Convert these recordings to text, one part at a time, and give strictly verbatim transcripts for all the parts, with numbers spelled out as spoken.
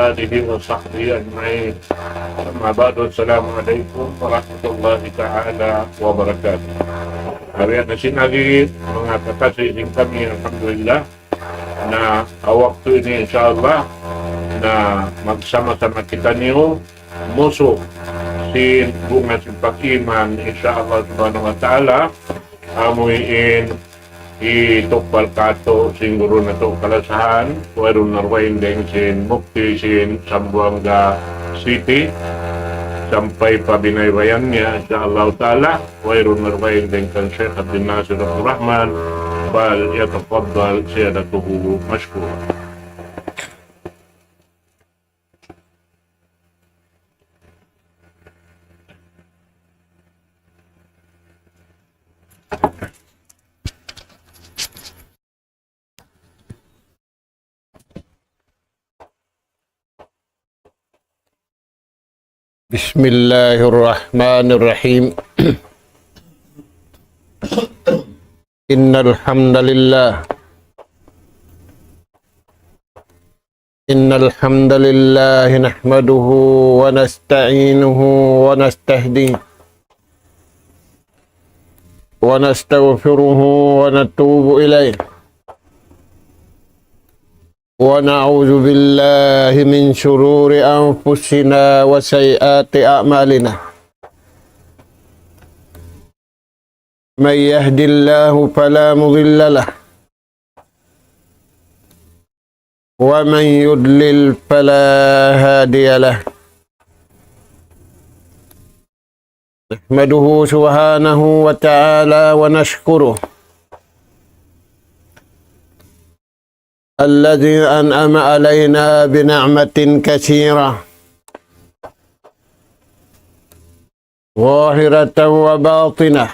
آله وصحبه أجمعين. أما بعد، السلام عليكم ورحمة الله تعالى وبركاته. Hari ini sin agi, manga kakasi sin kami, alhamdulillah, na ha waktu ini, insya Allah, na magsama-sama kitaniyu musu sin bunga sin pag-iman, insya Allah subhanahu wa ta'ala, amuin hitukbal katu' sin guru natu' kalasahan, wayruun na dugaing dayn sin mufti sin Zamboanga City, sampay pa binaybayan niya, insya Allah ta'ala, wayruun na dugaing dayn kan Sheikh Abdul Nasir Abdul Rahman, فليتفضل سيادته مشكورا. بسم الله الرحمن الرحيم. إن الحمد لله إن الحمد لله نحمده ونستعينه ونستهديه ونستغفره ونتوب إليه، ونعوذ بالله من شرور أنفسنا وسيئات أعمالنا. من يهد الله فلا مضل له، ومن يضلل فلا هادي له. نحمده سبحانه وتعالى ونشكره، الذي أنعم علينا بنعمة كثيرة ظاهرة وباطنة،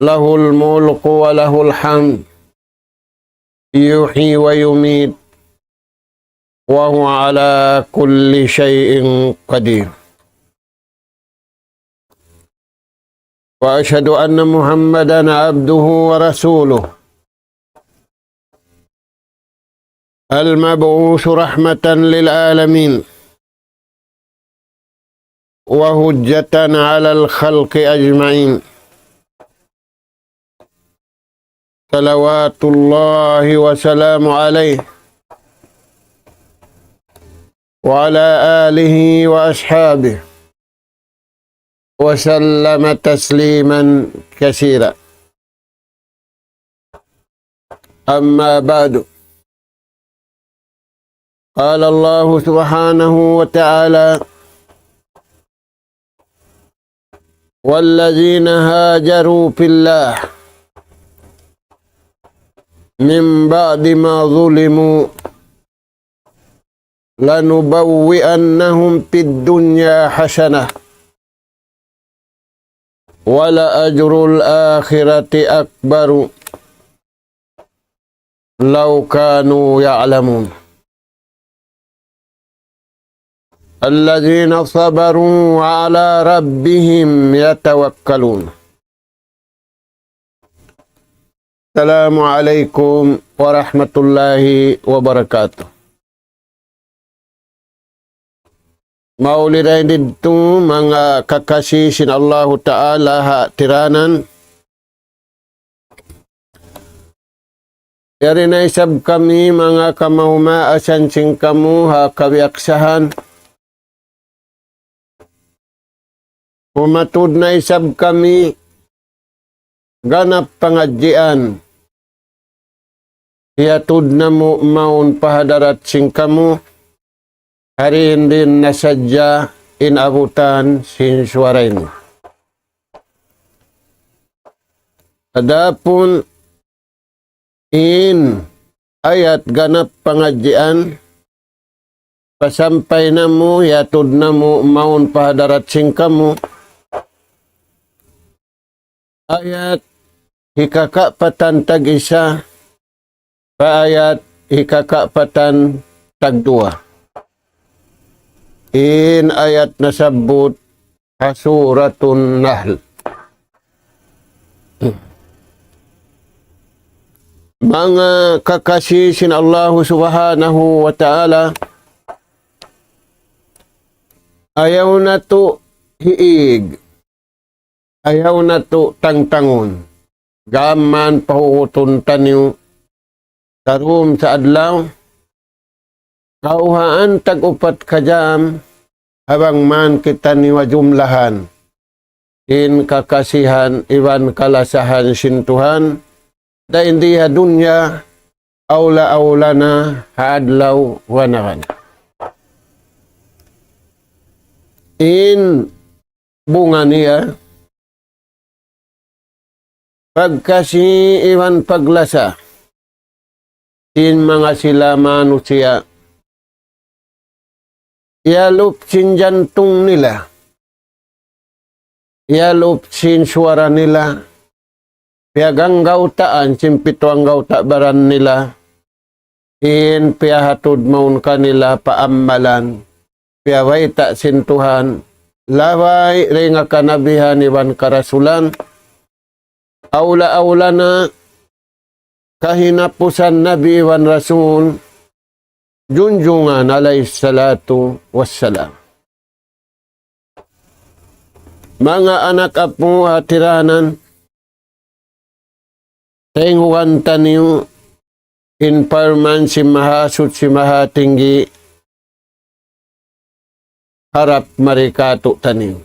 له الملك وله الحمد، يحيي ويميت، وهو على كل شيء قدير. وأشهد أن محمدا عبده ورسوله، المبعوث رحمة للعالمين وحجة على الخلق أجمعين، صلوات الله وسلامه عليه وعلى آله وأصحابه وسلم تسليما كثيرا. أما بعد، قال الله سبحانه وتعالى: والذين هاجروا في الله من بعد ما ظلموا لنبوئنهم في الدنيا حسنة ولأجر الآخرة أكبر لو كانوا يعلمون. الذين صبروا وعلى ربهم يتوكلون. السلام عليكم ورحمة الله وبركاته. Mauli dayn didtu manga kakasi sin Allahu Ta'ala ha tiranan. Yari na isab kami manga kamaumaasan sin kamu ha kabiyaksahan. Humatud na isab kami ganap pangadjian. Hiyatud namu' mawn pa hadarat sin kamu, hari in din na sadja in abutan sin suwara ini. Adapun in ayat ganap pangadjian, pasampay namu', hiyatud namu' mawn pa hadarat sin kamu. Ayat hikakapatan tag-isa, pa ayat hikakapatan tagduwa. In ayat nasabbut ha Suratun Nahl. Manga kakasi sin Allahu Subhanahu wa Ta'ala, ayaw natu' hiig, ayaw natu' tangtangun. Gam mayan pahugutun taniyu, tarūm sa adlaw, kawhaan tag-upat ka jam, ha bang mayan kitaniyu jumlahan in kakasihan iban kalasahan sin Tuhan, dayn di ha dunya, awla-awla na ha adlaw wanakan. In bunga niya, pagkasi iban paglasa sin manga sila manusiya', iyalup sin jantung nila, iyalup sin suwara nila, piyaganggawtaan sin pitu anggawta' baran nila, in piyahatud mawn kanila pa ammalan, piyabayta' sin Tuhan, labay dayn ha kanabihan iban karasulan, awla-awla na kahinapusan Nabi iban Rasul, junjungan alayhis salatu wassalam. Manga anak apu' ha tiranan, tayngugan taniyu in parman sin Mahasuchi Mahatinggi harap mari kātu'niyu.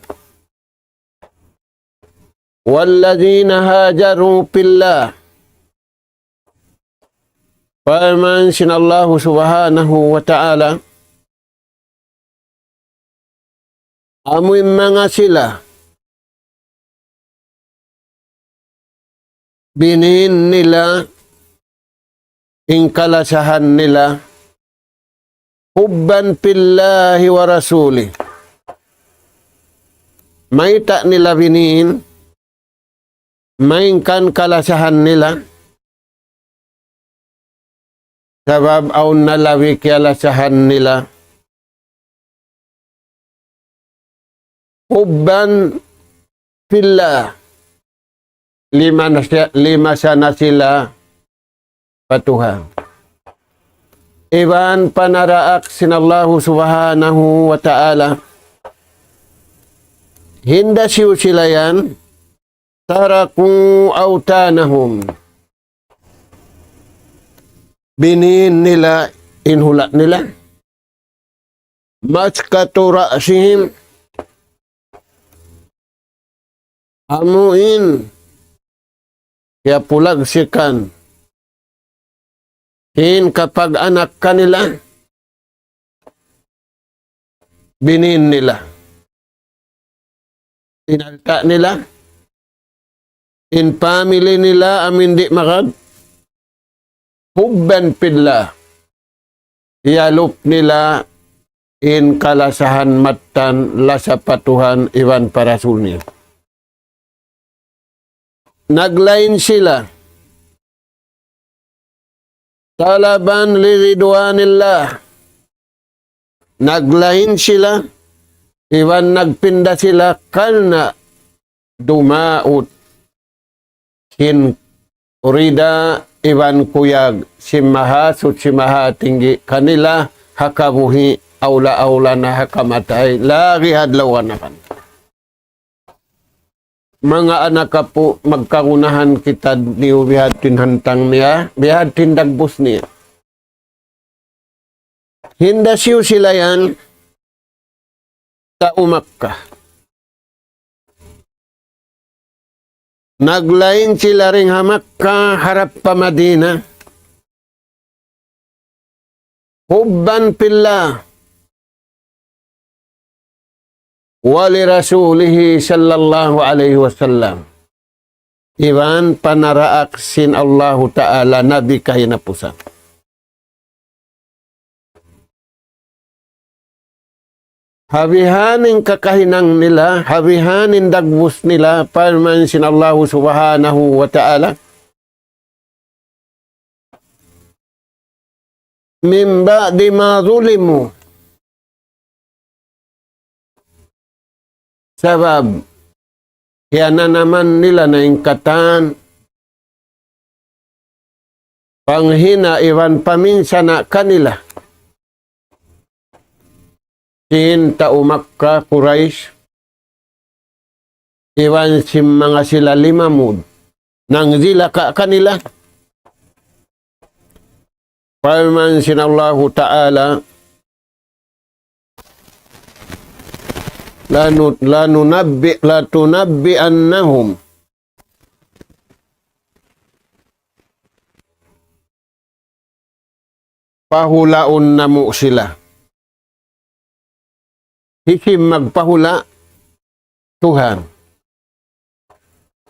والذين هاجروا في الله. Parman sin Allahu Subhanahu wa Ta'ala, amu in manga sila biniin nila in kalasahan nila, حبا في الله ورسوله. Mayta' nila biniin, malayngkan kalasahan nila, sabab awn na labi kiyalasahan nila. حبا في الله. Lima na siya, lima sana sila pa Tuhan. Iban panaraak sin Allahu Subhanahu wa Ta'ala. Hinda siyu sila yan, تركوا أوطانهم. Biniin nila in hula' nila. مسقط رأسهم. Amu in kiyapulagsikan sin kapag-anak kanila, biniin nila. In alta' nila, in family nila, amu in di' magad, حبا في الله. Iyalup nila in kalasahan mattan lasa pa Tuhan iban pa Rasul niya. Naglain sila طلبا لرضوان الله. Naglain sila, iban nagpinda sila karna' dumaut sin rida iban kuyag sin Mahasuchi Mahatinggi kanila ha kabuhi' awla-awla na ha kamatay, lagi' ha adlaw anakan. Manga anak apu', magkagunahan kitaniyu bihadtu in hantang niya, bihadtu in dagbus niya. Hinda siyu sila yan, tau Makkah. Naglain sila dayn ha Makkah harap pa Madina. حبا في الله ولرسوله صلى الله عليه وسلم. Iban panaraak sin Allahu Ta'ala Nabi kahinapusan. Ha bihaini in kakahinang nila, ha bihaini in dagbus nila, parman sin Allahu Subhanahu wa Ta'ala, من بعد ما ظلموا. Sabab, kiyananaman nila na in katan, panghina iban paminsana' kanila sin tau Makkah, Quraysh, iban sin manga sila limamud nangzilaka' kanila. Parman sin Allahu Ta'ala, لَنُ-، لَنُنَبِّ-، لَتُنَبِّئَنَّهُمْ. Pahulaun namu' sila. Hisiyu in magpahula'? Tuhan.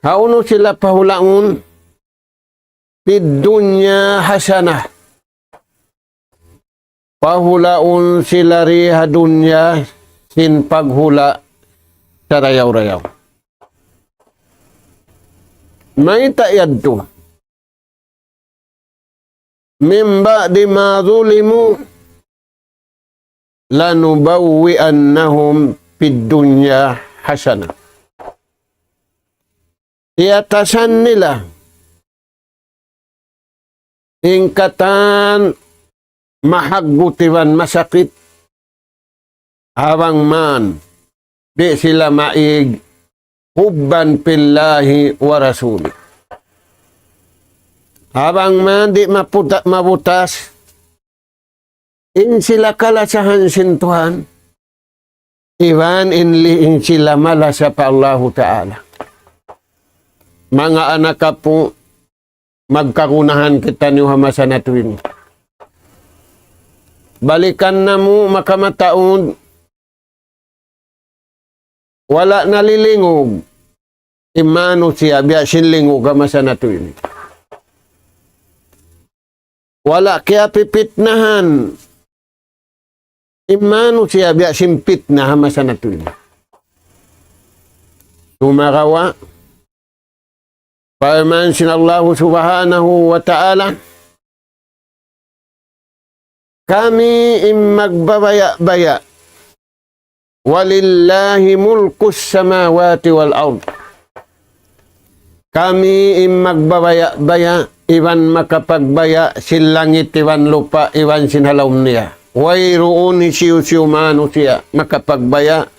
Hawnu sila pahulaun? فِي الدُّنْيَا حَسَنَةً. Pahulaun sila di ha dunya sin paghula' sarayaw-rayaw. Mayta' yadtu? مِنْ بَعْدِ مَا ظُلِمُوا لَنُبَوِّئَنَّهُمْ فِي الدُّنْيَا حَسَنَةً. Tiyatasan nila in katan mahaggut iban masakit, ha bang man di' sila maig, حُبًّا فِي اللَّهِ وَرَسُولِهِ. Ha bang man di' maputa-, mabutas in sila kalasahan sin Tuhan, iban in li-, in sila malasa pa Allahu Ta'ala. Manga anak apu', magkagunahan kitaniyu ha masa natu' ini. Balikan namu' makamataud, wala' nalilingug in manusiya' biya' sin lingug ha masa natu' ini. Wala' kiyapipitnahan in manusiya' biya' sin pitna ha masa natu' ini. Sumagawa', parman sin Allahu Subhanahu wa Ta'ala, Kami in magbabaya'-baya'. وَلِلَّهِ مُلْكُ السَّمَاوَاتِ وَالْأَرْضِ. Kami in magbabaya'-baya', iban makapagbaya' sin langit iban lupa' iban sin ha lawm niya. Wayruun hisiyu-siyu manusiya' makapagbaya',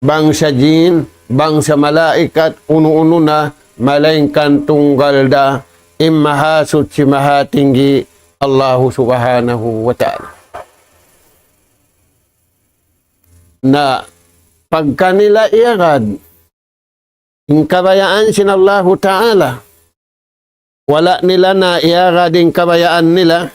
bangsa jin, bangsa malaikat, unu-unu na, malaingkan tunggal da in Mahasuchi Mahatinggi, Allahu Subhanahu wa Ta'ala. Na pagka nila iyagad in kabayaan sin Allahu Ta'ala, wala' nila na iyagad in kabayaan nila,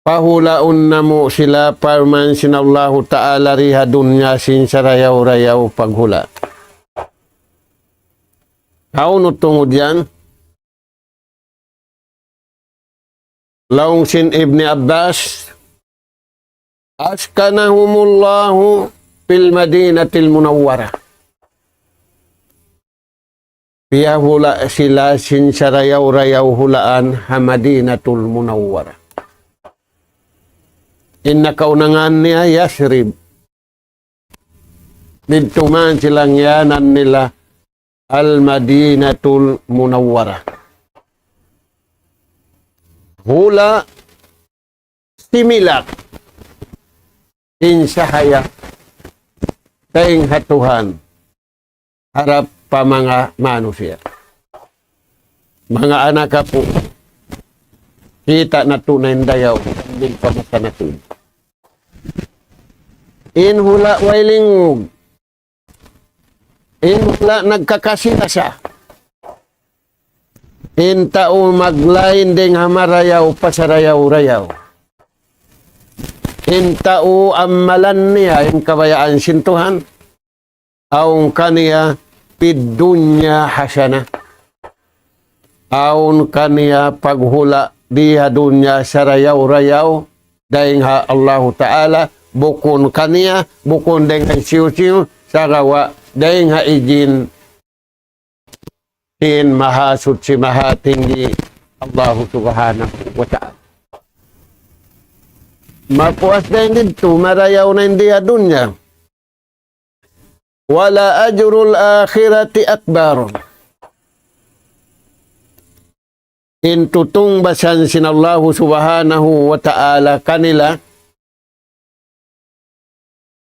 pahulaun namu' sila parman sin Allahu Ta'ala di ha dunya sin sarayaw-rayaw paghula'. Hawnu tungud yan? Laung sin Ibni Abbas, أَسْكَنَهُمُ اللَّهُ فِي الْمَدِينَةِ الْمُنَوَّرَةِ. Piyahula' sila sin sarayaw-rayaw hulaan ha Madinatul Munawwarah. In nakaunangan niya Yasrib. Didtu man sila ngiyanan nila Al-Madinatul Munawwarah. Hula' similak in sahaya dayn ha Tuhan harap pa manga manusiya'. Manga anak apu', kita' natu' na in dayaw, sambil pa masa natu'. In hula' way lingug, in hula' nagkakasi-lasa, in tau maglain dayn ha marayaw pa sarayaw-rayaw. In tau amalan niya in kabayaan sin Tuhan, awn kaniya في الدنيا حسنة. Awn kaniya paghula' di ha dunya sarayaw-rayaw, dayn ha Allahu Ta'ala, bukun kaniya, bukun dayn ha hisiyu-siyu, sagawa' dayn ha ijin sin Mahasuchi Mahatinggi, Allahu Subhanahu wa Ta'ala. Mapuas na in didtu, marayaw na in di ha dunya. ولأجر الآخرة أكبر. In tutungbasan sin Allahu Subhanahu wa Ta'ala kanila,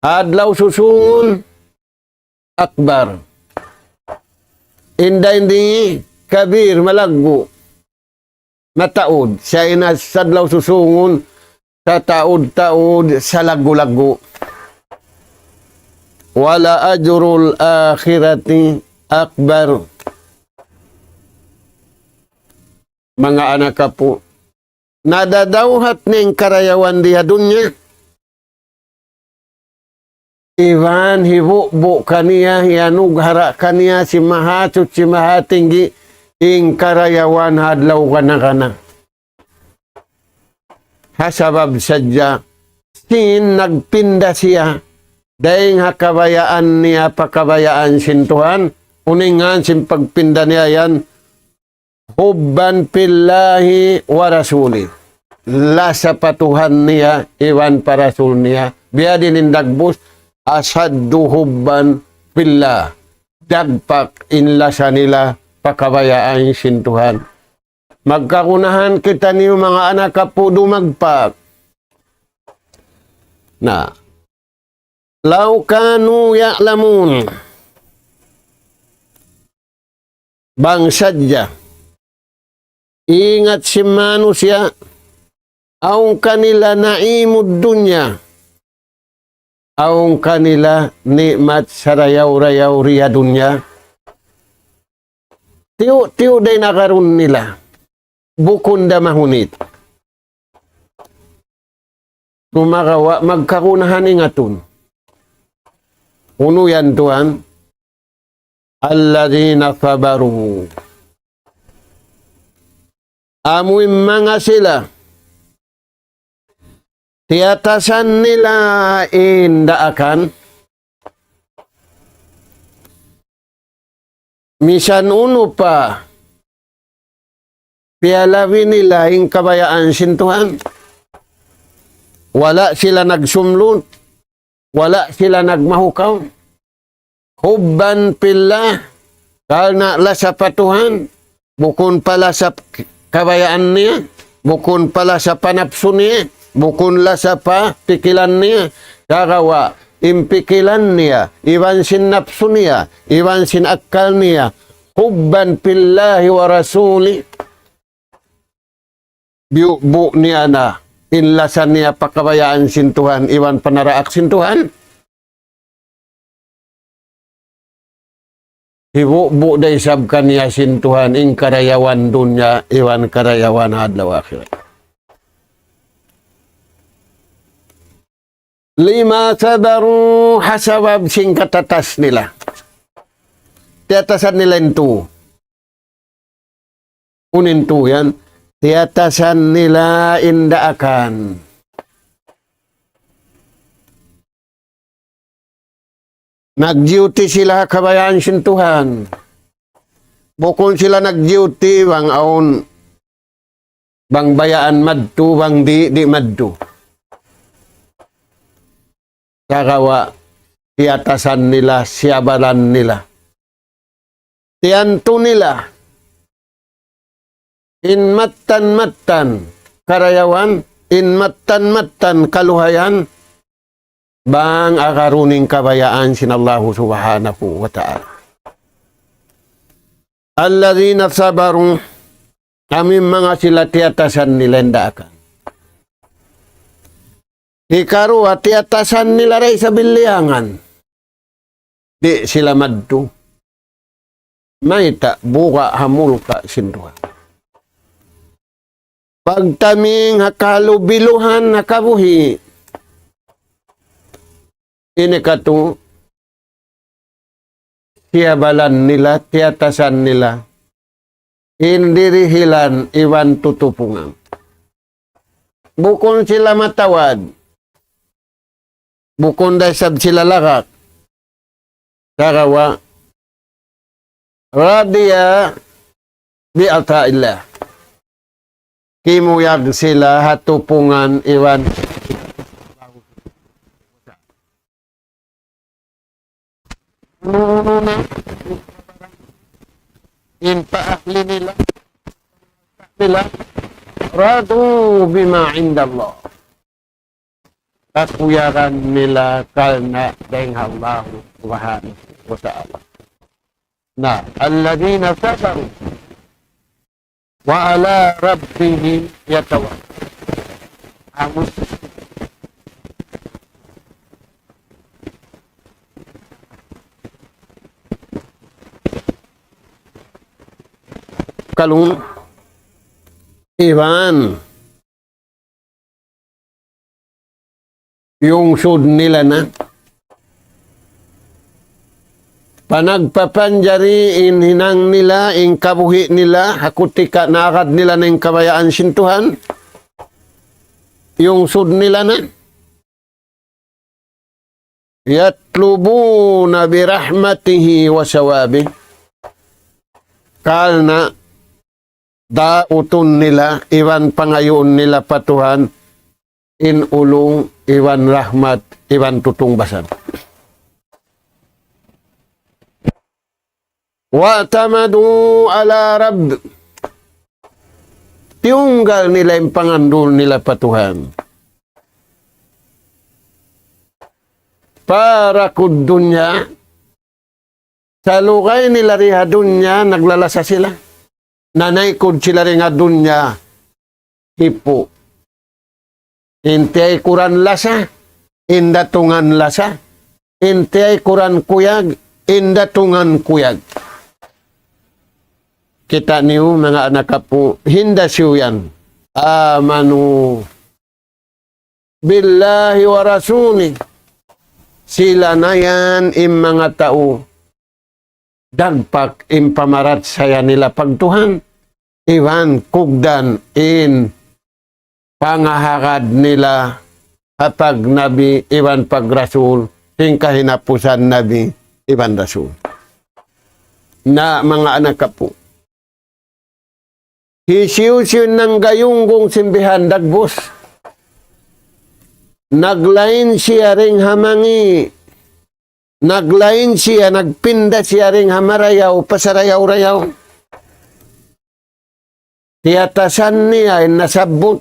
adlaw susūngun, akbar. In dayn di kabir, malaggu', mataud. Siya in adlaw susūngun, sataud-taud, salaggu'-laggu'. ولأجر الآخرة أكبر. Manga anak apu', nadadawhat niya in karayawan di ha dunya. Iban hibu'bu' kaniya, hiyanughara' kaniya sin Mahasuchi Mahatinggi in karayawan ha adlaw gana-gana. Ha sabab sadja sin nagpinda siya dayn ha kabayaan niya pa kabayaan sin Tuhan, unu in ngan sin pagpinda niya yan, حبا في الله ورسوله. Lasa pa Tuhan niya, iban pa Rasul niya. Biya' diin in dagbus, أشد حبا في الله. Dagpak in lasa nila pa kabayaan sin Tuhan. Magkagunahan kitaniyu manga anak apu' dumagpak. Na, لو كانوا يعلمون. Bang sadja ingat sin manusiya', awn kanila نعيم الدنيا, awn kanila ni'mat sarayaw-rayaw di ha dunya. Tiyu'-tiyu' da in agarun nila. Bukun da mahunit. Sumagawa' magkagunahan ingatun. Unu yan, Tuhan? الذين صبروا. Amu in manga sila tiyatasan nila in daakan, misan unu pa piyalabi nila in kabayaan sin Tuhan. Wala' sila nagsumlut, wala' sila nagmahukaw. حبا في الله, karna' lasa pa Tuhan, bukun pa lasa p-, kabayaan niya, bukun pa lasa pa napsu niya, bukun lasa pa pikilan niya. Sagawa' in pikilan niya, iban sin napsu niya, iban sin akkal niya, حبا في الله ورسوله. Biyu'bu' niya na in lasa niya pa kabayaan sin Tuhan iban pa naraak sin Tuhan. Hibu'bu' da isab kaniya sin Tuhan in karayawan dunya iban karayawan adlaw akhirat. لما صبروا, ha sabab sin katatas nila. Tiyatasan nila in tu. Unu in tu yan? Tiyatasan nila in daakan. Nag-duty sila ha kabayaan sin Tuhan. Bukun sila nag-duty bang awn, bang bayaan madtu, bang di', di' madtu. Sagawa' tiyatasan nila, siyabalan nila. Tiyantu nila in mattan-mattan karayawan, in mattan-mattan kaluhayan, bang agarun in kabayaan sin Allahu Subhanahu wa Ta'ala. الذين صبروا, amu in manga sila tiyatasan nila in daakan. Hikaruwa, tiyatasan nila da isab in liyangan. Di' sila madtu. Mayta'? Buga' ha mulka' sin Tuhan. Pagtaming ha kalubiluhan ha kabuhi'. Ini katu', siyabalan nila, tiyatasan nila in dirihilan iban tutupungan. Bukun sila matawad. Bukun da isab sila lagak. Sagawa' رضي بعطاء الله. Kimuyag sila ha tupungan iban. in pa ahli nila, nila, رضوا بما عند الله. Kakuyagan nila karna' dayn ha Allah Subhanahu wa Ta'ala. Na, الذين صبروا وعلى ربهم يتوكلون. Amus. Kalung iban yungsud nila na. Panagpapanjari in hinang nila, in kabuhi' nila, ha kutika naagad nila na in kabayaan sin Tuhan, yungsud nila na. يطلبون برحمته وثوابه. Karna' dautun nila, iban pangayuun nila pa Tuhan, in ulung, iban rahmat, iban tutungbasan. واعتمدوا على رب. Tiyunggal nila in pangandul nila pa Tuhan. فارقوا الدنيا. Salugay nila di ha dunya, naglalasa sila. Nanaykud sila di ha dunya, hipu'. In tiyaykuran lasa, in datungan lasa. In tiyaykuran kuyag, in datungan kuyag. Kita' niyu, manga anak apu', hinda siyu yan. آمنوا بالله ورسوله. Sila na yan in manga tau dagpak in pamarachaya nila pa Tuhan, iban kugdan in pangahagad nila ha pagnabi iban pagrasul, sin kahinapusan nabi iban rasul. Na, manga anak apu', hisiyu-siyu in nanggayunggung sin bihan dagbus, naglain siya dayn ha mangi', naglain siya, nagpinda siya dayn ha marayaw pa sarayaw-rayaw. Tiyatasan niya in nasabbut.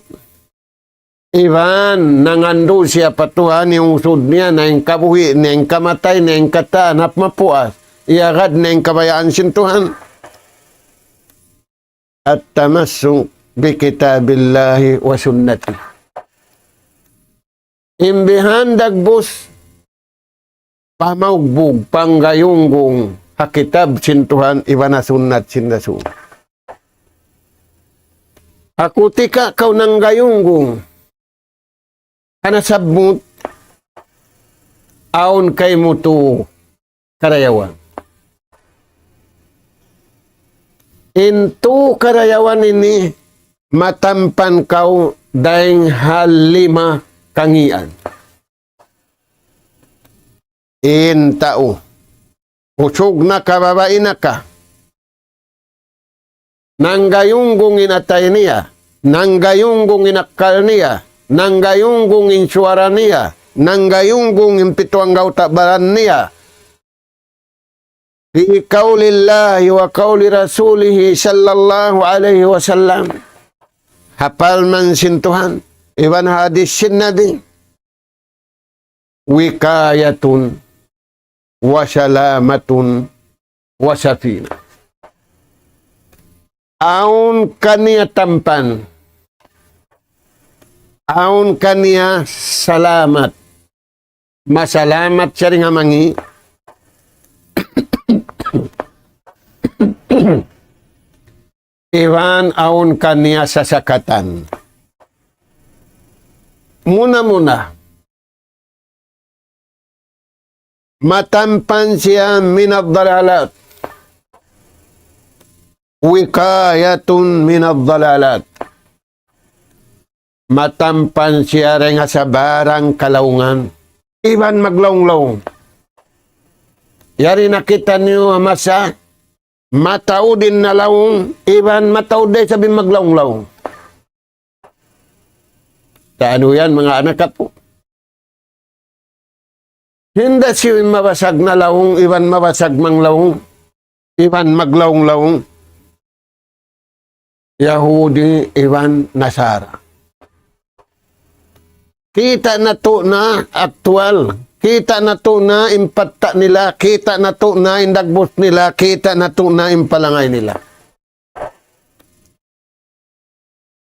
Iban nangandul siya pa Tuhan, iyungsud niya na in kabuhi', na in kamatay, na in katan, hap mapuas. Iyagad na in kabayaan sin Tuhan. التمسك بكتاب الله وسنته. In bihan dagbus, pamaugbug, panggayunggung ha kitab sin Tuhan iban ha sunnat sin Rasul. Ha kutika kaw nanggayunggung ha nasabbut, awn kaymu tu karayawan. In tu karayawan ini matampan kaw dayn ha lima kangīan. In tau, usug na ka, babai na ka, nanggayunggung in atay niya, nanggayunggung in akkal niya, nanggayunggung in suwara niya, nanggayunggung in pitu anggawta' baran niya, في قول الله وقول رسوله صلى الله عليه وسلم. Ha parman sin Tuhan, iban hadis sin Nabi. وقاية وسلامة وسفينة. Awn kaniya tampan. Awn kaniya salamat. Masalamat siya dayn ha mangi'. Iban awn kaniya sasakatan. Muna-muna, matampan siya من الضلالات. وقاية من الضلالات. Matampan siya dayn ha sabarang kalaungan iban maglaung-laung. Yari na kitaniyu ha masa mataud in nalaung iban mataud da isab in maglaung-laung. Sa' unu yan, manga anak apu'? Hinda siyu in mabasag na laung, iban mabasag manglaung, iban maglaung-laung. Yahudi iban Nasara. Kita' natu' na aktual. Kita' natu' na in patta' nila. Kita' natu' na in dagbus nila. Kita' natu' na in palangay nila.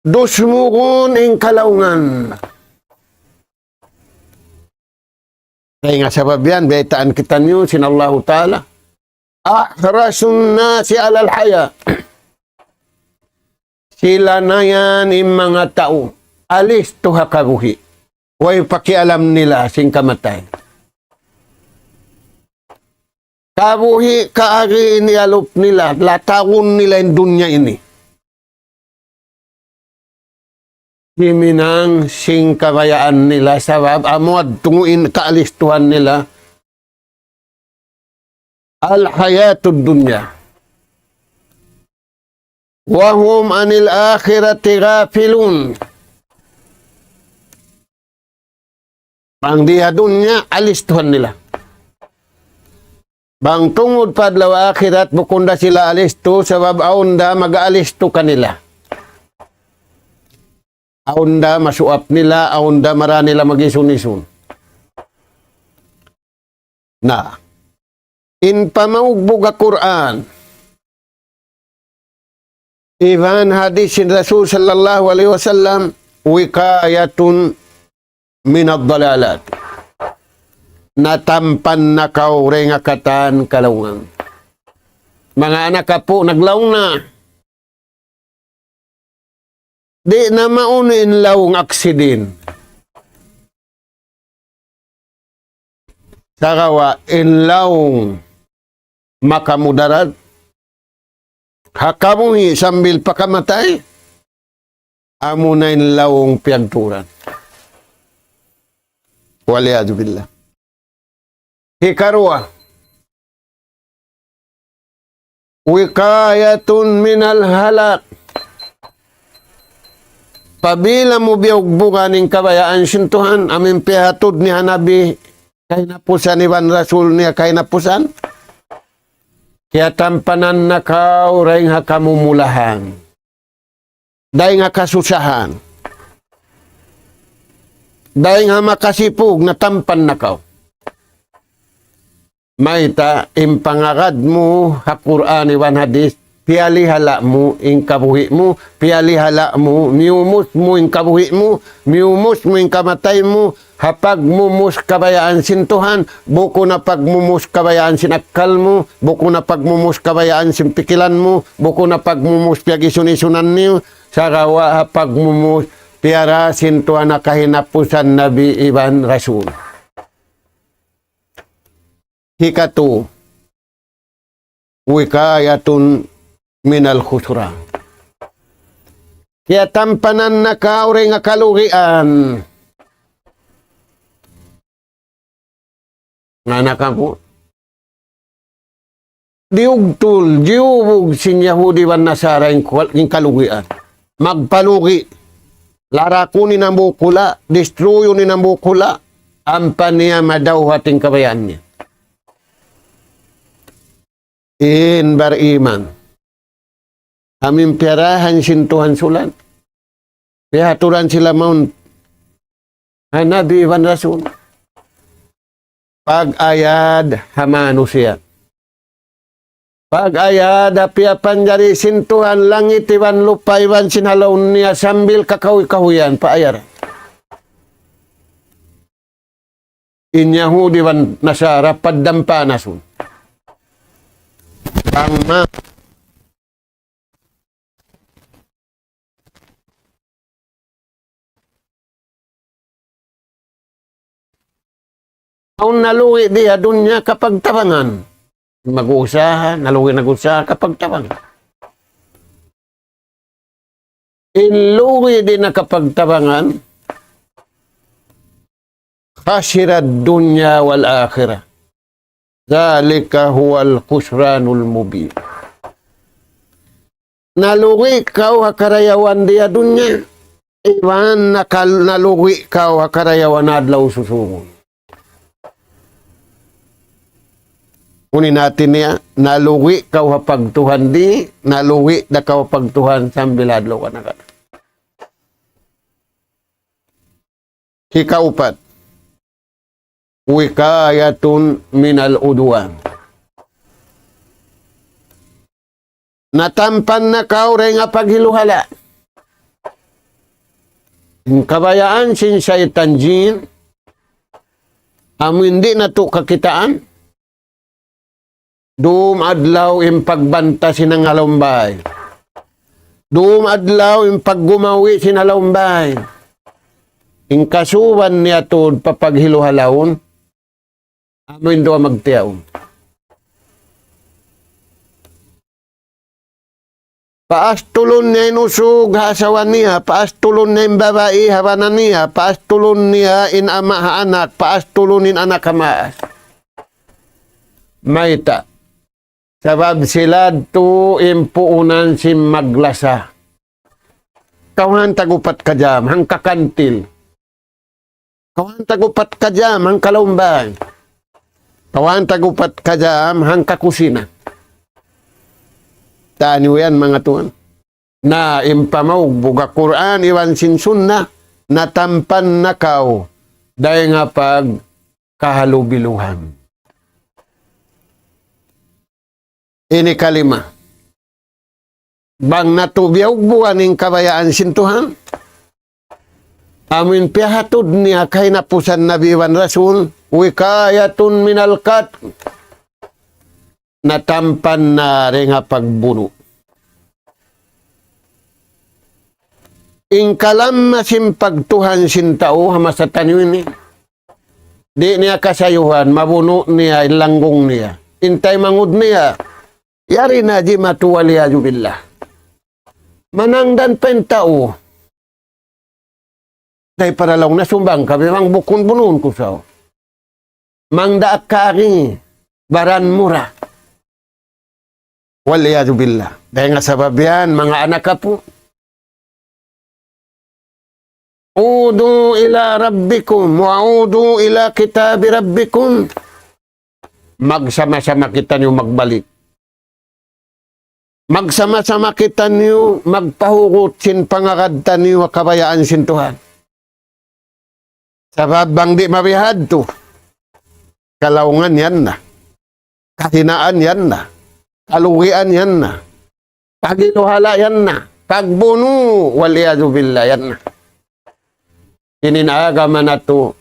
Dusmugun in kalaungan. Kaya nga sabab yan, baytaan kitaniyu sin Allahu Ta'ala. أحرص الناس على الحياة. Sila na yan in manga tau alistu ha kabuhi'. Way pakialam nila sin kamatay. Kabuhi' kaagi in iyalup nila, latagun nila in dunya ini. Himinang sin kabayaan nila sabab amu adtu in kaalistuhan nila. الحياة الدنيا. وهم عن الآخرة غافلون. Bang di ha dunya, alistuhan nila. Bang tungud pa adlaw akhirat, bukun da sila alistu, sabab awn da mag-alistu kanila. Awn da masuap nila, awn da mara nila mag-isun-isun. Na, in pamaugbug ha Qur'an, iban hadis sin Rasul sallallahu alayhi wasallam, وقاية من الضلالات. Natampan na kaw dayn ha katan kalaungan. Manga anak apu', naglaung na. Di' na maunu in laung aksidin. Sagawa' in laung makamudarat ha kabuhi' sambil pa kamatay, amu na in laung piyagturan. والعياذ بالله. Hikaruwa, وقاية من الهلاك. Apabila mu biyugbugan in kabayaan sin Tuhan, amu in piyahatud niya ha Nabi, kahinapusan iban Rasul niya kahinapusan, kiyatampanan na kaw dayn ha kamumulahan. Dayn ha kasusahan. Dayn ha makasipug, natampan na kaw. Mayta', in pangagad mu ha Qur'an iban hadis, piyalihala' mu in kabuhi' mu, piyalihala' mu, miyumus mu in kabuhi' mu, miyumus mu in kamatay mu, ha pagmumus kabayaan sin Tuhan, bukun na pagmumus kabayaan sin akkal mu, bukun na pagmumus kabayaan sin pikilan mu, bukun na pagmumus piyag-isun-isunan niyu, sagawa' ha pagmumus piyara sin Tuhan ha kahinapusan Nabi iban Rasul. Hikatu, وقاية من الخسران. Kiyatampanan na kaw dayn ha kalugian. Nga na kamu. Diyugtul, diyubug sin Yahudi iban Nasara in kuwal-, in kalugian. Magpalugi. Larakun in hambuuk hula', destroyun in hambuuk hula', ampa niya madawhat in kabayaan niya. In bariman. Amu in piyarahan sin Tuhan sulan. Piyahaturan sila mawn ha Nabi iban Rasul. Pag-ayad ha manusiya'. Pag-ayad ha piyapanjari sin Tuhan langit iban lupa' iban sin ha lawm niya sambil kakahuy-kahuyan pa ayad. In Yahudi iban Nasara paddan panasun. Bang ma- Awn nalugi' di ha dunya kapagtabangan. Mag-usaha, nalugi' nag-usaha kapagtabangan. In lugi' di' na kapagtabangan, خسر الدنيا والآخرة. ذلك هو الخسران المبين. Nalugi' kaw ha karayawan di ha dunya, iban nakal-, nalugi' kaw ha karayawan adlaw susungun. Unu in hati niya, nalugi kaw ha pagtuhan di', nalugi da kaw ha pagtuhan sambil adlaw kana-kana. Hikaupat, وقاية من العدوان. Natampan na kaw dayn ha paghiluhala'. In kabayaan sin saytan jin, amu in di' natu' kakitaan, dum adlaw in pagbanta sin ha lawm bay. Dum adlaw in paggumawi' sin ha lawm bay. In kasuban niya tuud papaghiluhalaun, amu in duwa magtiyaun. Paastulun niya in usug ha asawa niya, paastulun niya in babai ha bana niya, paastulun niya in ama' ha anak, paastulun in anak ha maas. Mayta'? Sabab sila yadtu in puunan sin maglasa. Kawhaan tag upat ka jam, hangka kantil. Kawhaan tag upat ka jam, hangka lawm bay. Kawhaan tag upat ka jam, hangka kusina. Taniyu yan, manga tuwan. Na in pamaugbug ha Qur'an iban sin Sunnah, natampan na kaw dayn ha pagkahalubiluhan. Ini kalima. Bang natu' biyaugbugan in kabayaan sin Tuhan, amu in piyahatud niya kahinapusan Nabi iban Rasul, وقاية من القتل. Natampan na dayn ha pagbunu'. In kalamma sin pagtuhan sin tau ha masa taniyu ini, di' niya kasayuhan, mabunu' niya in langgung niya, in taymanghud niya, yari na jimatu, والعياذ بالله. Manangdan pa in tau. Dayng para laung na sumbang kami, bang bukun bunuun ku sa. Mangdaak kari, baran mura. والعياذ بالله. Dayn ha sabab yan, manga anak apu'. عودوا إلى ربكم وعودوا إلى كتاب ربكم. Magsama-sama kitaniyu magbalik. Magsama-sama kitaniyu magpahugut sin pangagad taniyu ha kabayaan sin Tuhan. Sabab bang di' mabihadtu, kalaungan yan na. Kahinaan yan na. Kalugian yan na. Paghiluhala' yan na. Pagbunu', والعياذ بالله, yan na. Ini in agama natu',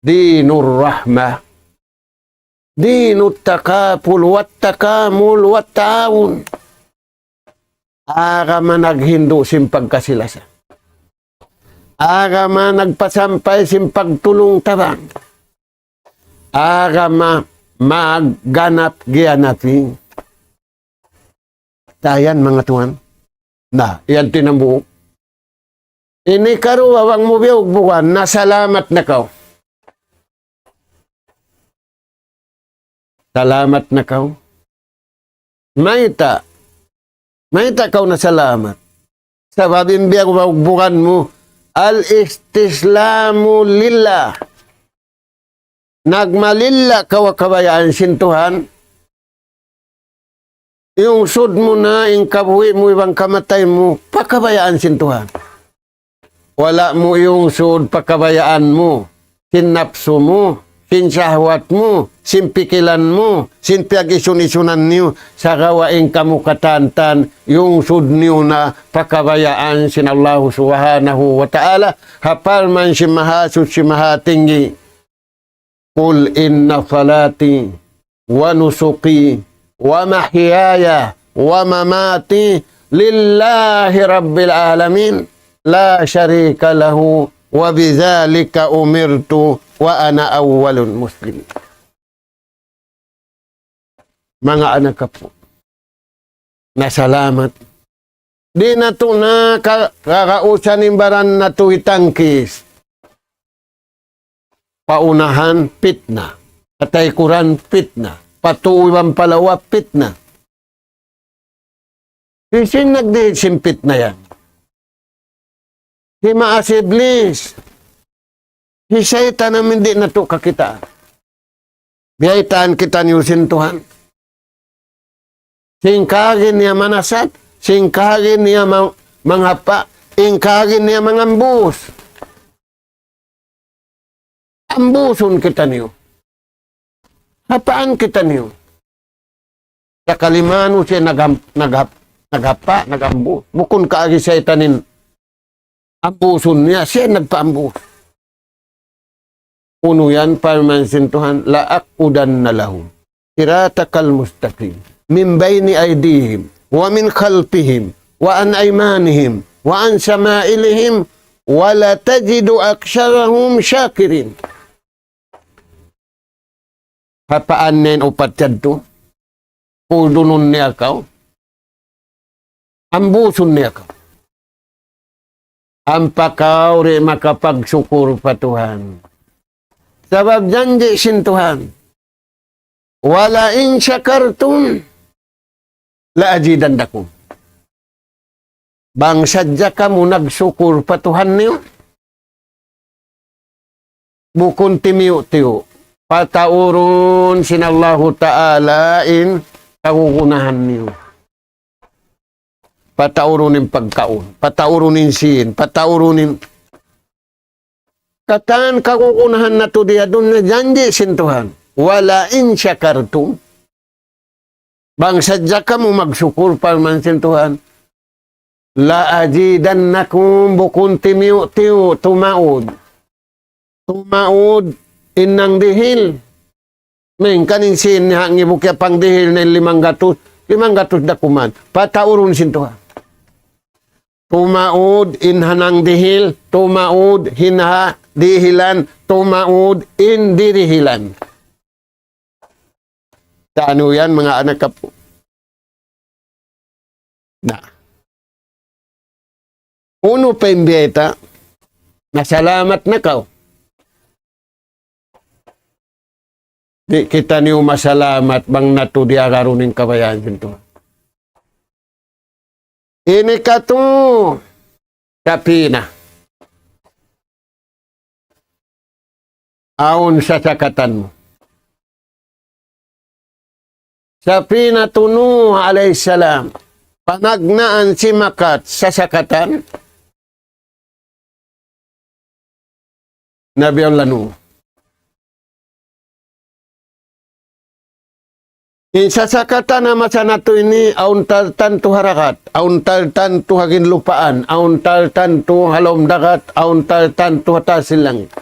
دين الرحمة. دين التكافل والتكامل والتعاون. Agama naghindu' sin pagkasi-lasa. Agama nagpasampay sin pagtulung-tabang. Agama magganap-giyanapi. Dayn ha yan, manga tuwan. Na, yan in hambuuk. Ini karuwa, bang mu biyaugbugan, nasalamat na kaw. Salamat na kaw. Mayta'? Mayta' kaw nasalamat? Sabab in biyaugbugan mu, الاستسلام لله. Nagmalilla' kaw ha kabayaan sin Tuhan. Iyungsud mu na in kabuhi' mu iban kamatay mu pa kabayaan sin Tuhan. Wala' mu iyungsud pa kabayaan mu, sin napsu mu, sin sahwat mu, sin pikilan mu, sin piyag-isun-isunan niyu, sagawa' in kamu katan-katan, iyungsud niyu na pa kabayaan sin Allahu Subhanahu wa Ta'ala, ha parman sin Mahasuchi Mahatinggi. قل إن صلاتي ونسكي ومحياي ومماتي لله رب العالمين لا شريك له وبذلك أمرت وأنا أول المسلمين. Manga anak apu'. Nasalamat. Di' natu' na ka-, kakausan in baran natu' hitangkis. Pa unahan, pitna. Pa taykuran, pitna. Pa tuu iban pa lawa, pitna. Hisiyu in nagdihil sin pitna yan? Hi maas Iblis. Hi saytan amu in di' natu' kakitaan. Biyaytaan kitaniyu sin Tuhan. Sin kaagi niya manasat, sin kaagi niya mang-, manghapa, in kaagi niya mangambus. Ambusun kitaniyu. Hapaan kitaniyu. Sakali manusiya' nagham-, naghap-, naghapa, naghambus. Bukun kaagi saytan in ambusun niya, siya nagpaambus. Unu yan, parman sin Tuhan, لأقعدن لهم صراطك المستقيم من بين أيديهم ومن خلفهم وعن أيمانهم وعن شمائلهم ولتجد أكثرهم شاكرين. Hapaan niya in upat yadtu? Pudunun niya kaw. Ambusun niya kaw. Ampa kaw di' makapagsukur pa Tuhan. Sabab janji' sin Tuhan, ولئن شكرتم لأزيدنكم. Bang sadja kamu nagsukur pa Tuhan niyu, bukun timiyu'-tiyu', pataurun sin Allahu Ta'ala in kagunahan niyu. Pataurun in pagkaun, pataurun in sīn, pataurun in katan kagunahan natu' di ha dunya, janji' sin Tuhan. ولئن شكرتم. Bang sadja kamu magsukur, parman sin Tuhan, لأزيدنكم, bukun timiyu'-tiyu', tumaud. Tumaud in nangdihil. Malayngkan in sīn niya ha ngibu kiyapangdihil na in limanggatus, limanggatus da kuman. Pataurun sin Tuhan. Tumaud in ha nangdihil, tumaud in ha dihilan, tumaud in didihilan. Sa' unu yan, manga anak apu'? Na. Unu pa in biyayta'? Nasalamat na kaw. Di' kitaniyu masalamat bang natu' di' agarun in kabayaan sin Tuhan. Ini katu' sapina. Awn sasakatan mu. Sapinatu Nuh alayhi salam. Panagnaan simakat sasakatan Nabi Allah Nuh. In sasakatan ha masa natu' ini, awn tartantu ha dagat, awn tartantu ha ginlupaan, awn tartantu ha lawm dagat, awn tartantu ha taas sin langit.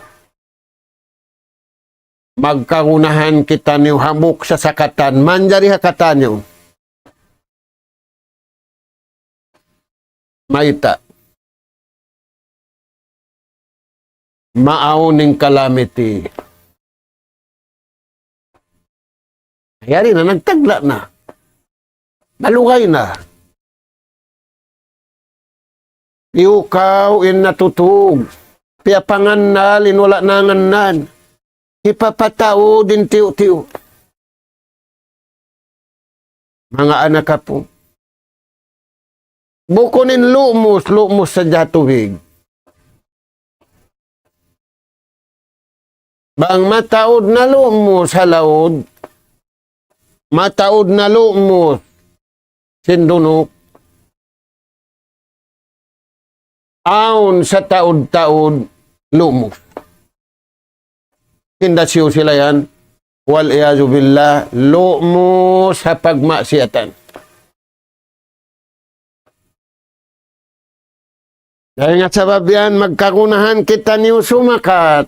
Magkagunahan kitaniyu hambuuk sasakatan, manjari ha kataniyu. Mayta'? Maawn in calamity. Yari na, nagtagla' na. Nalugay na. Piyukaw in natutug. Piyapangannal in wala' nangannal. Hipapataud in tiyu'-tiyu'. Manga anak apu'. Bukun in lumus, lumus sadja ha tubig. Bang mataud na lumus ha laud, mataud na lumus sin dunuk, awn sataud-taud lumus. Hinda siyu sila yan, والعياذ بالله, lumus ha pagmaksiyatan. Dayn ha sabab yan, magkagunahan kitaniyu sumakat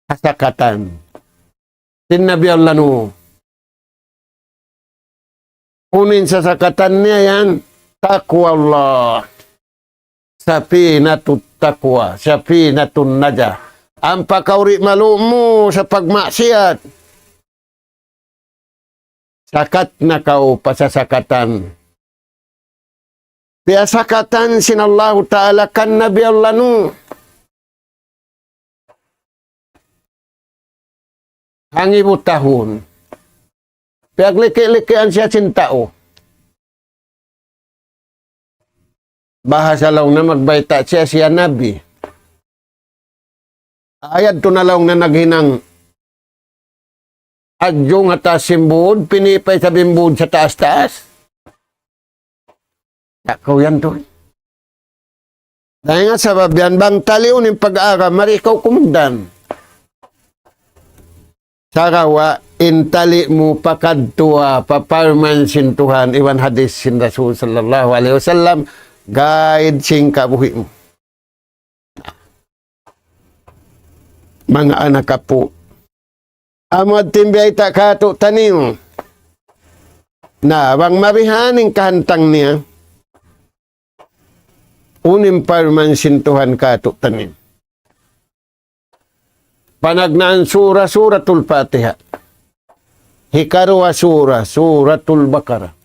ha sakatan sin Nabi Allah Nuh. Unu in sasakatan niya yan, تقوى الله. سفينة التقوى، سفينة النجاة. Ampa kaw di' malumus ha pagmaksiyat. Sakat na kaw pa sasakatan. Piyasakatan sin Allahu Ta'ala kan Nabi Allah Nuh. Hangibu tahun. Piyagliki-likian siya sin tau. Bahasa laung na magbayta' siya, siya nabi. Ayad tu na laung na naghinang adjung ha taas sin būd, pinipay isab in būd sa taas-taas. Takaw yan tuud. Dayn ha sabab yan, bang taliun in pag-agama, di' kaw kumugdan. Sagawa' in tali' mu pakadtu pa parman sin Tuhan, iban hadith sin Rasul sallallahu alayhi wasallam, guide sin kabuhi' mu. Manga anak apu'. Amu yadtu in biyayta' kātu'niyu. Na, bang mabihan in kahantang niya, unu in parman sin Tuhan kātu'niyu. Panagnaan sura, Suratul Fatiha. Hikaruwa sura, Suratul Baqarah.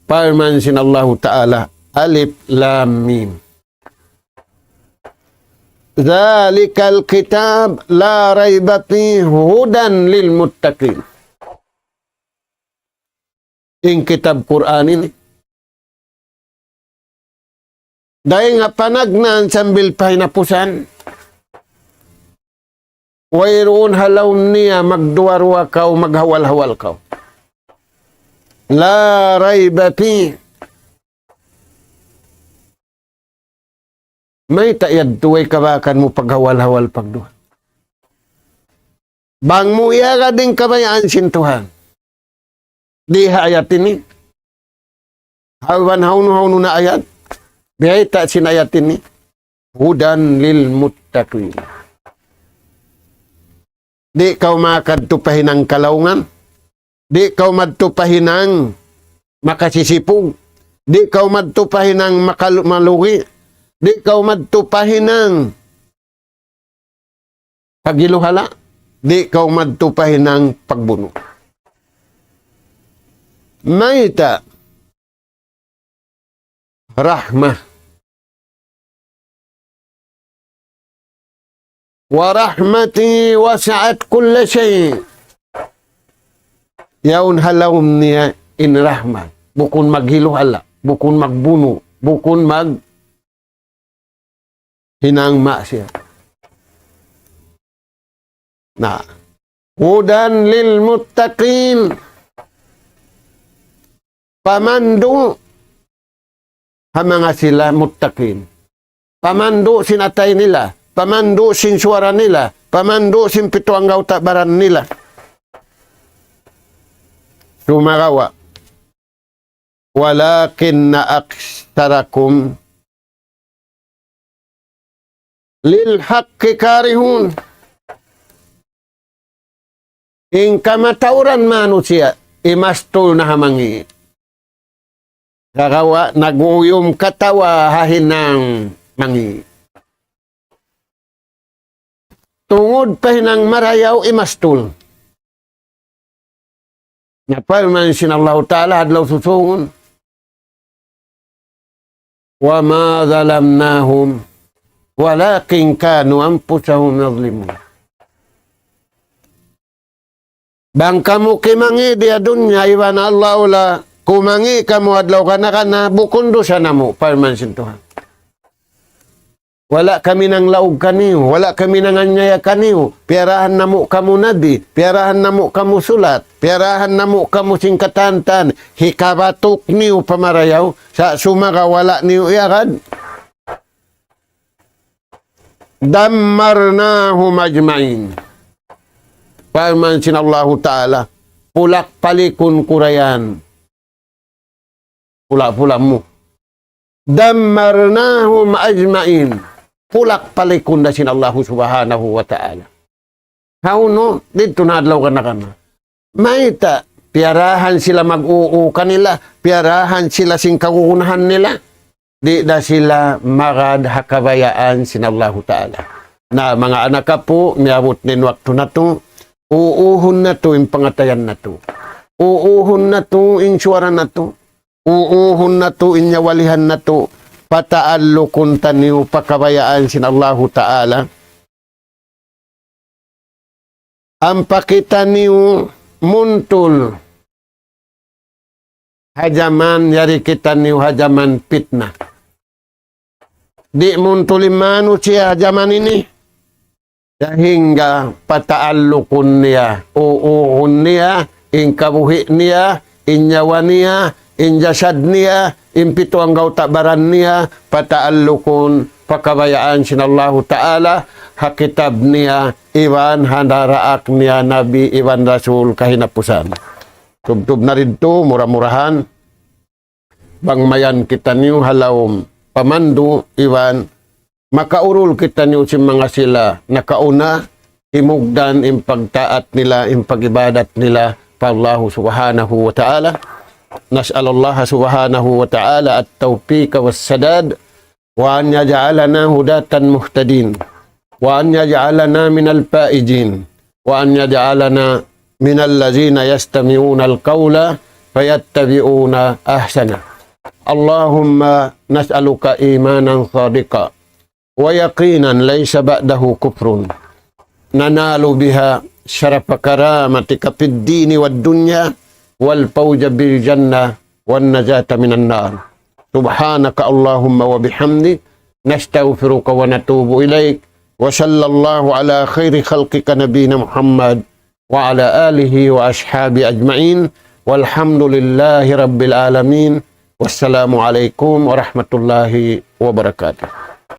Parman sin Allahu Ta'ala, Alif Lam Mim. ذلك الكتاب لا ريب فيه هدى للمتقين. In kitab Qur'an ini, dayn ha panagnaan sambil pa hinapusan, wayruun ha lawm niya magduwa-ruwa kaw, maghawal-hawal kaw. لا ريب فيه. Mayta' yadtu way kabakan mu paghawal-hawal pagduwa? Bang mu iyagad in kabayaan sin Tuhan. Di' ha ayat ini. Hawnu-hawnu na ayat. Biyayta' sin ayat ini. هدى للمتقين. Di' kaw makadtu pa hinang kalaungan. Di' kaw madtu pa hinang makasisipug. Di' kaw madtu pa hinang makal-, malugi. Di' kaw madtu pa hinang paghiluhala'. Di' kaw madtu pa hinang pagbunu'. Mayta'? رحمة. ورحمتي وسعت كل شيء. Yaun ha lawm niya in rahmat. Bukun maghiluhala', bukun magbunu', bukun maghinang maksiat. Na. هدى للمتقين. Pamandu' ha manga sila muttaqin. Pamandu' sin atay nila. Pamandu' sin suwara nila. Pamandu' sin pitu anggawta' baran nila. Sumagawa'. ولكن أكثركم للحق كارهون. In kamatauran manusiya', imastul na ha mangi'. Sagawa' nag-uyum katawa ha hinang mangi'. Tungud pa hinang marayaw imastul. Na parman sin Allahu Ta'ala ha adlaw susungun. وما ظلمناهم ولكن كانوا أنفسهم يظلمون. Bang kamu kimangi' di ha dunya iban Allah ula kumangi' kamu adlaw kana-kana, bukun dusa namu', parman sin Tuhan. Wala' kami nanglaug kaniyu, wala' kami nanganiyaya kaniyu, piyarahan namu' kamu nabi, piyarahan namu' kamu sulat, piyarahan namu' kamu sin katan-katan, hikabatuk niyu pa marayaw, sa' sumagawa' wala' niyu iyagad. دمرناهم أجمعين. Parman sin Allahu Ta'ala, pulak-palikun ku da yan. Pula-pula mu. دمرناهم أجمعين. Pulak-palikun da sin Allahu Subhanahu wa Ta'ala. Hawnu, didtu na adlaw kana-kana. Mayta', piyarahan sila mag-uu kanila, piyarahan sila sin kagunahan nila. Di' da sila magad ha kabayaan sin Allahu Ta'ala. Na, manga anak apu', miyabut na in waktu natu', uuhun natu' in pangatayan natu'. Uuhun natu' in suwara natu'. Uuhun natu' in nyawalihan natu'. Pataallukun taniyu pa kabayaan sin Allahu Ta'ala. Ampa kitaniyu muntul ha jaman, yari kitaniyu ha jaman pitna. Di' muntul in manusiya' ha jaman ini. Sahingga pataallukun niya, uuhun niya, in kabuhi' niya, in nyawa niya, in jasad niya, in pitu anggawta' baran niya, pataallukun pa kabayaan sin Allahu Ta'ala, ha kitab niya, iban ha daraak niya Nabi iban Rasul kahinapusan. Tubtub na ridtu, mura-murahan, bang mayan kitaniyu ha lawm pamandu' iban makaurul kitaniyu sin manga sila nakauna, himugdan in pagtaat nila, in pag-ibadat nila pa Allahu Subhanahu wa Ta'ala. نسأل الله سبحانه وتعالى التوفيق والسداد، وأن يجعلنا هداة مهتدين، وأن يجعلنا من الفائزين، وأن يجعلنا من الذين يستمعون القول فيتبعون أحسنه. اللهم نسألك إيمانا صادقا ويقينا ليس بعده كفر، ننال بها شرف كرامتك في الدين والدنيا، والفوز بالجنة والنجاة من النار. سبحانك اللهم وبحمدك، نستغفرك ونتوب إليك، وصلى الله على خير خلقك نبينا محمد وعلى آله وأصحابه أجمعين، والحمد لله رب العالمين، والسلام عليكم ورحمة الله وبركاته.